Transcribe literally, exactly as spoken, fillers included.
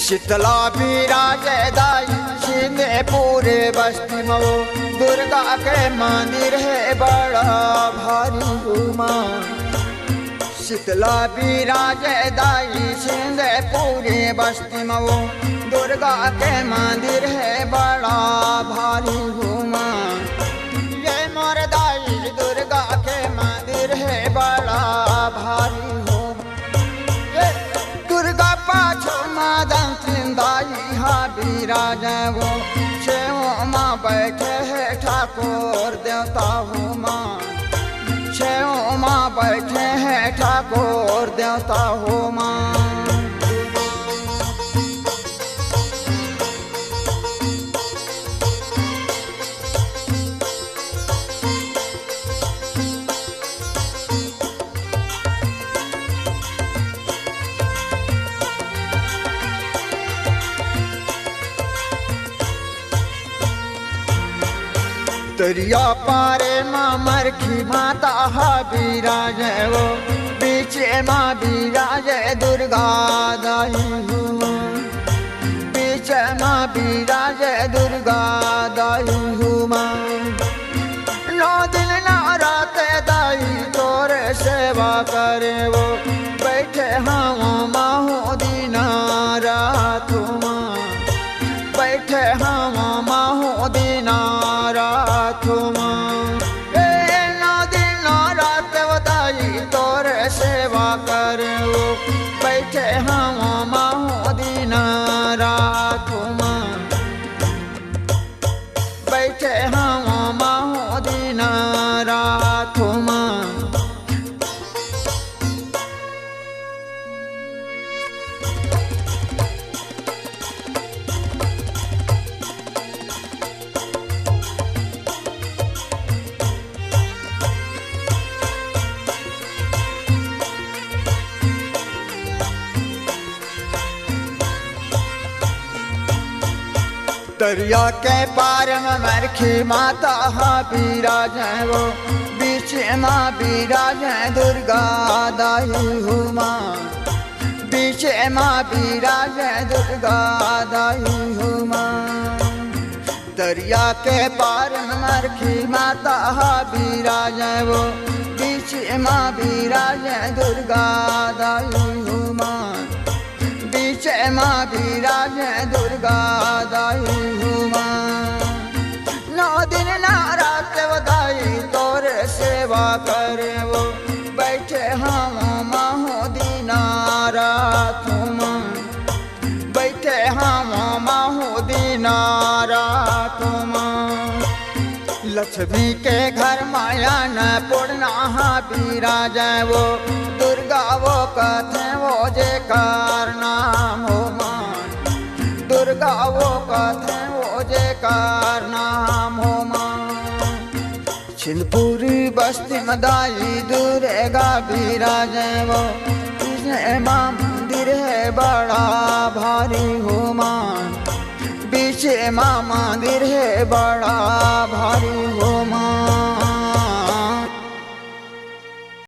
शीतला विराजे दाई सिंधेपुर बस्ती म वो, दुर्गा के मंदिर हे बड़ा भारी हो माँ। शीतला विराजे दाई सिंधेपुर बस्ती म वो, दुर्गा के मंदिर हे बड़ा भारी हो माँ। ये मोर दाई दुर्गा के मंदिर हे बड़ा भारी हो माँ। ये दुर्गा पाछू मदन सिंह दाई हा विराजे वो, छेव मा बैठे हे ठाकुर देवता हो माँ। छेव मा बैठे हे ठाकुर देवता हो माँ। तरिया पारे मा मरखी माता हा विराजे वो, बीचे मा विराजे दुर्गा दाई हो। बीचे मा विराजे दुर्गा दाई हो माँ। नौ दिन नौ रात दाई तोरे सेवा करे वो, बैठे हवा माँ हो दिन रात हो माँ। बैठे हवा माँ हो दिन रात हो माँ। ए नौ दिन नौ रात वो दाई तोरे सेवा करे वो, बैठे हवा माँ हो दिन रात हो माँ। बैठे हवा माँ हो दिन रात हो माँ। तरिया के पार म मरखी माता हा विराजे वो, बीच मा विराजे दुर्गा दाई हो माँ। बीच मा विराजे दुर्गा दाई हो माँ। तरिया के पार म मरखी माता हा विराजे वो, बीच मा विराजे दुर्गा दाई हो माँ। बीच मा विराजे दुर्गा दाई हो माँ। नौ दिन नौ रात वो दाई तोरे सेवा करे वो, बैठे हवा माँ हो दिन रात हो माँ। बैठे हवा माँ हो दिन रात हो माँ। लक्ष्मी के घर मा अन्नपूर्णा हा विराजे वो, दुर्गा वो कथे वो जेकर नाम हो माँ। दुर्गा वो कथे वो जेकर नाम हो माँ। छिंदपुर बस्ती म दाई दुर्गा विराजे वो, बीच मा मंदिर हे बड़ा भारी हो माँ। बीच मा मंदिर हे बड़ा भारी हो